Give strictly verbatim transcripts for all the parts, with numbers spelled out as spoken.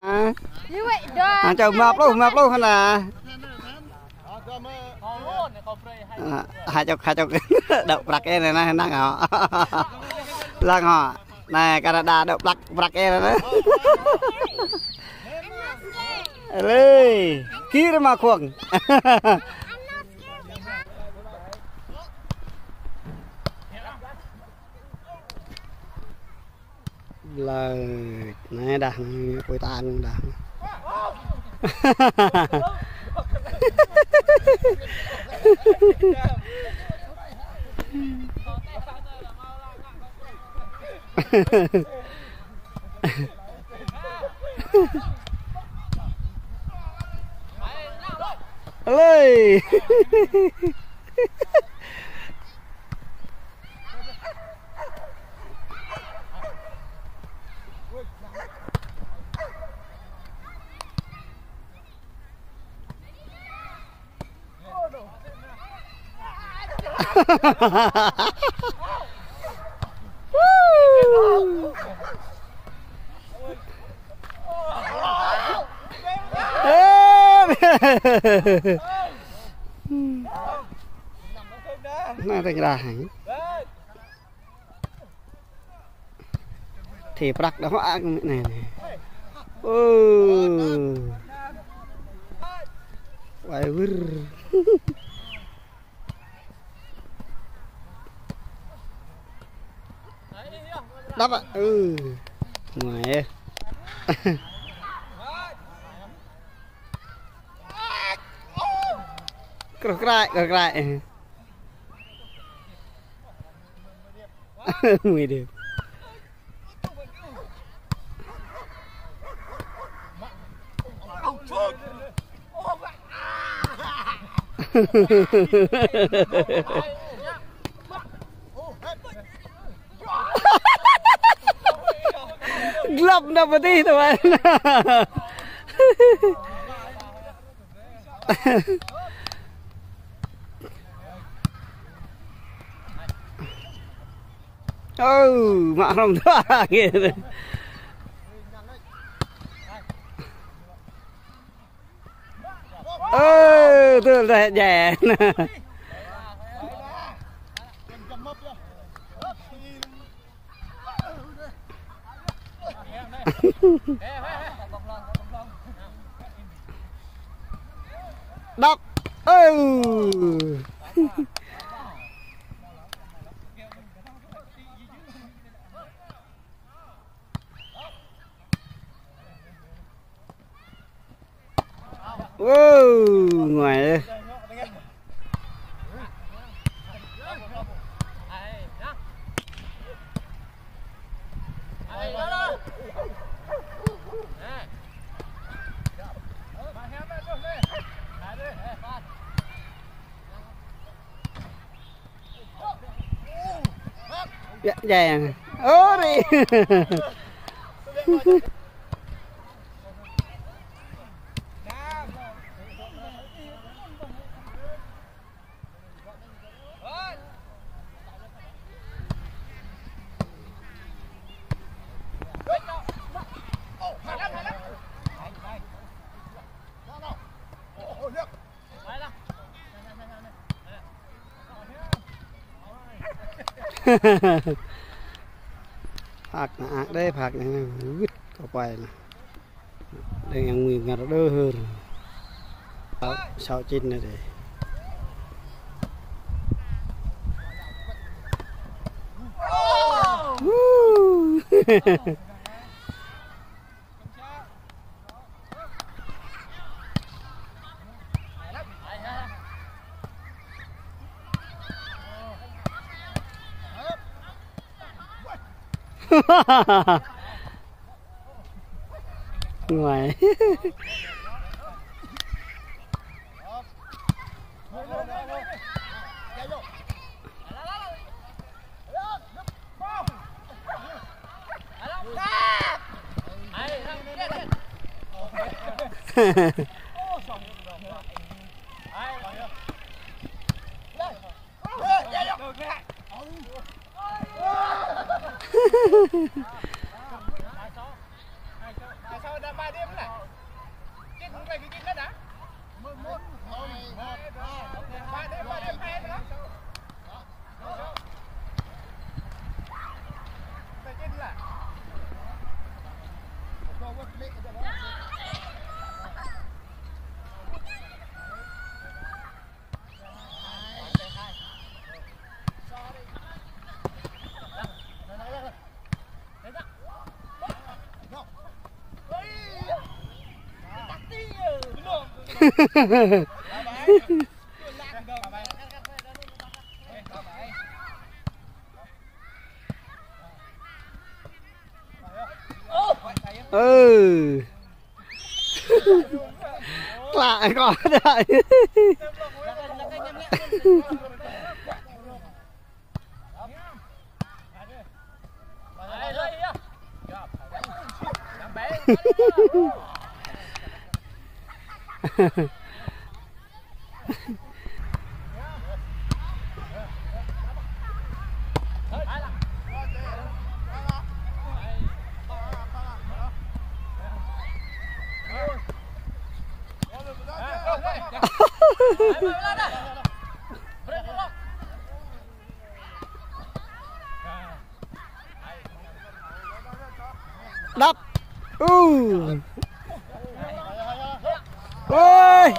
Hă? Hă, čô mă pluh, mă pluh hă anai. Hă, hă čô, hă čô. Đŏk prăk ih anai, năng hŏ. Lăng hŏ. Anai, Canada đŏk prăk, prăk ih anai. Lơi, kir mă khuông. Lơi, anai đah, anai pui tang đah. Lơi. Anai tơ̆ng rah. Thê prăk đah hŏ ang anai, anai. Ơ. Wai wir. Đăp ă. Ơ. Ngoài. Krơh kraĭ, krơh kraĭ. Mui đê. Glăp đăp pơtih tơ mơ̆n. Ơ, mă hrŏm tơ̆ kơ. Ơ, tơl đeh jĕ. Đăp. Ơ. Wow, ngoài. Ơ, djai. Ơ, ri. Phak anai đơi, phak anai wĭt kơ pai anai. Đang yang mui ngar đơ hơr. Sáu chín anai đơi. Woo. Ngoài. Ừ. Klă kơ đơi. Đắp. U. Ôi.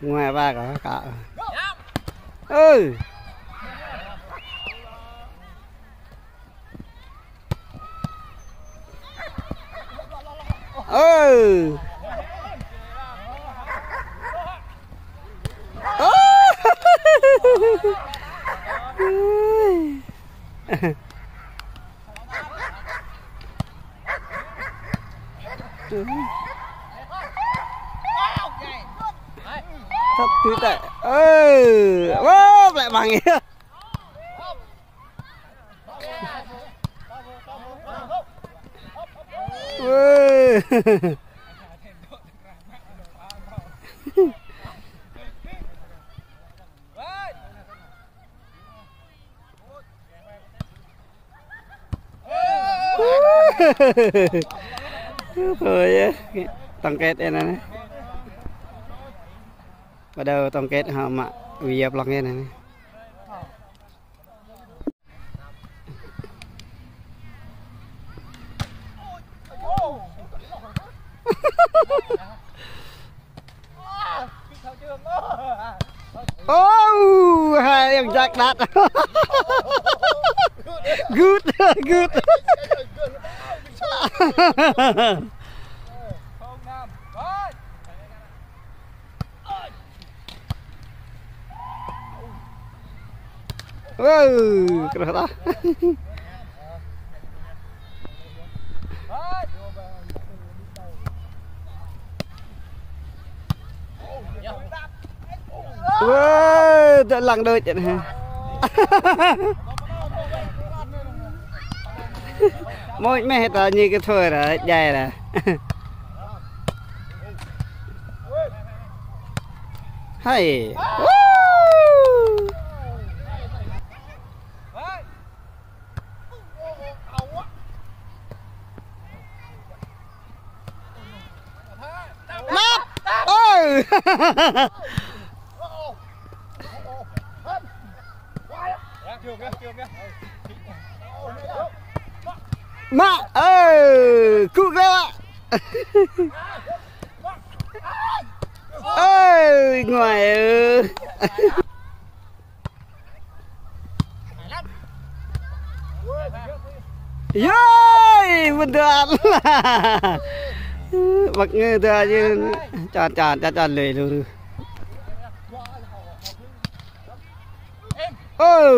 Ngoài ba có cả. Ừ. Ừ. Thấp thứ tệ. Ơ, wow, lại bằng kia. Ơ. Thôi, tổng kết đây này. Bắt đầu tổng kết hả, mă video vlog này này. Ô, hai yang jak đắt. Good, good. Wow, keras lah. Wow, dah lăng đôi chân ha. Môi meh ta nhi cái thôi rồi, dai rồi. Hay. Map. Ôi. Mă, ơ, kŭ kleo. Ơ, ngoài ơ. Yơi, mơdơ̆t. Băk ngơ dơ̆t yơn. Chọn, chọn, chọn, chọn lơi lu. Ơ.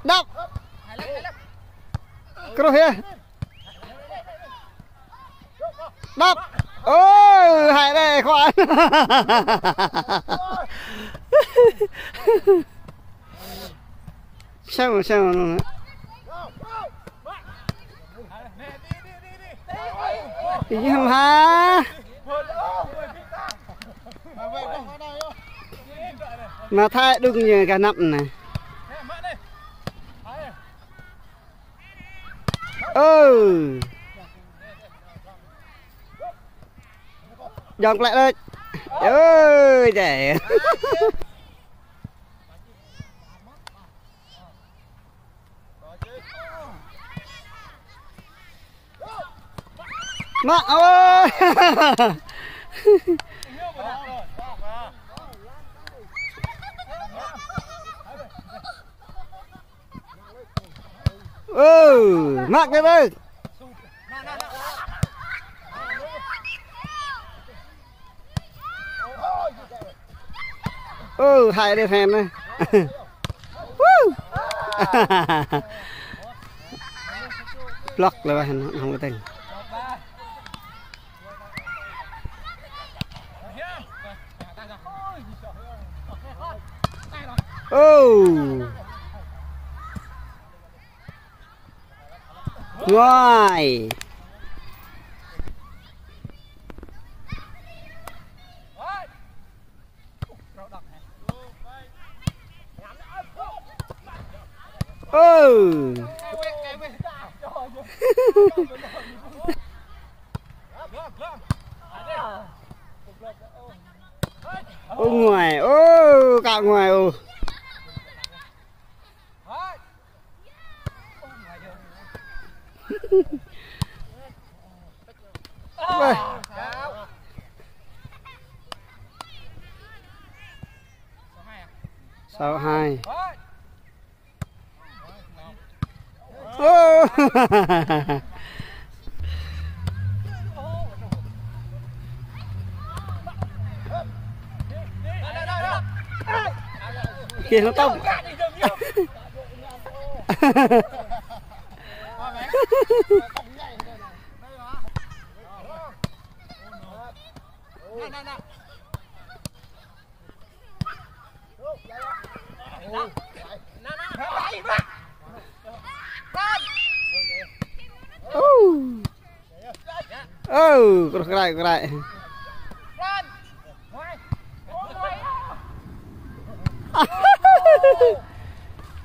Đắp. Kruh ya. Đắp. Ơ, hai đây khoan. Sao, sao nó. Ih, hăm ha. Mă thai đung ñu gah anăp anai. Ơ. Jŏng plĕ đôč. Ơ, jai. Mă, ơ. Ơ, mă kơ ƀơi. Ơ, hai đứa fan anai. Woo. Blok lĕ wah, hŏng, hŏng kơtĕng. Ơ. Nguai. Ơ. Ơ, nguai, ơ, kă nguai, ơ. Uầy. Sáu hai. Ô. Kìa, nó tông. Ơ, krưh kraih, kraih.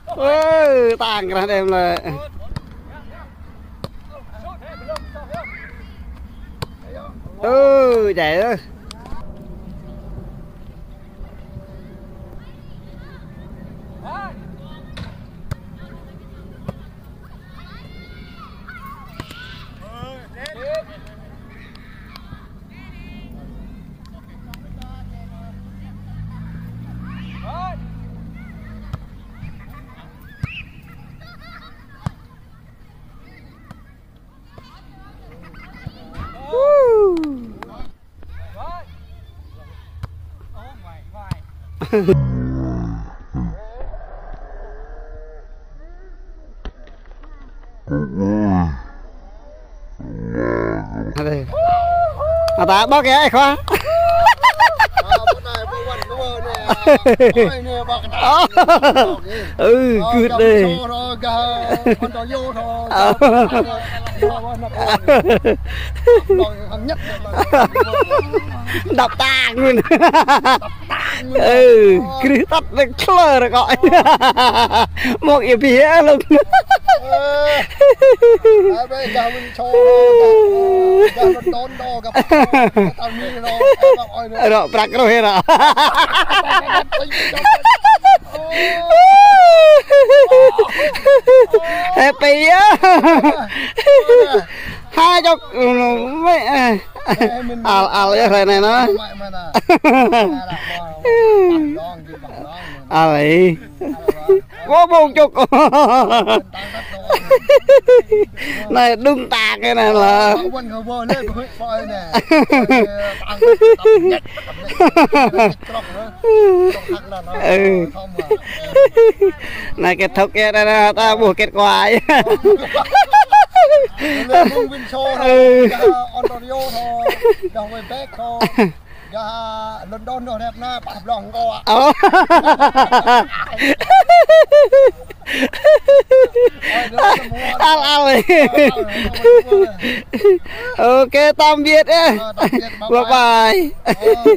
Ơ, tang krah đêm lĕ. Ơ, jai ơ. Ata bok ya, eh, khoa. Ơ, kưt đê. Đăp tang luôn. Ơ, krưh tăt lĕ klơ ră kŏ. Mŏk ia bia lŏng. Rŏ prăk rŏ hê rŏ. Happy ya. Hai chục. Al, al ya, hrơi anai nă. Al ih. Kơ ƀong čŭk. Anai đŭng tang kơ anai lah. Ơ. Anai kết thúc ya, anai, anai, ta ƀuh kết quả. Ơ. Gah London nao rep nao, pah blŏng kơ. Ơ. Al, al. Ô kê, tạm biệt ơ. Bye bye.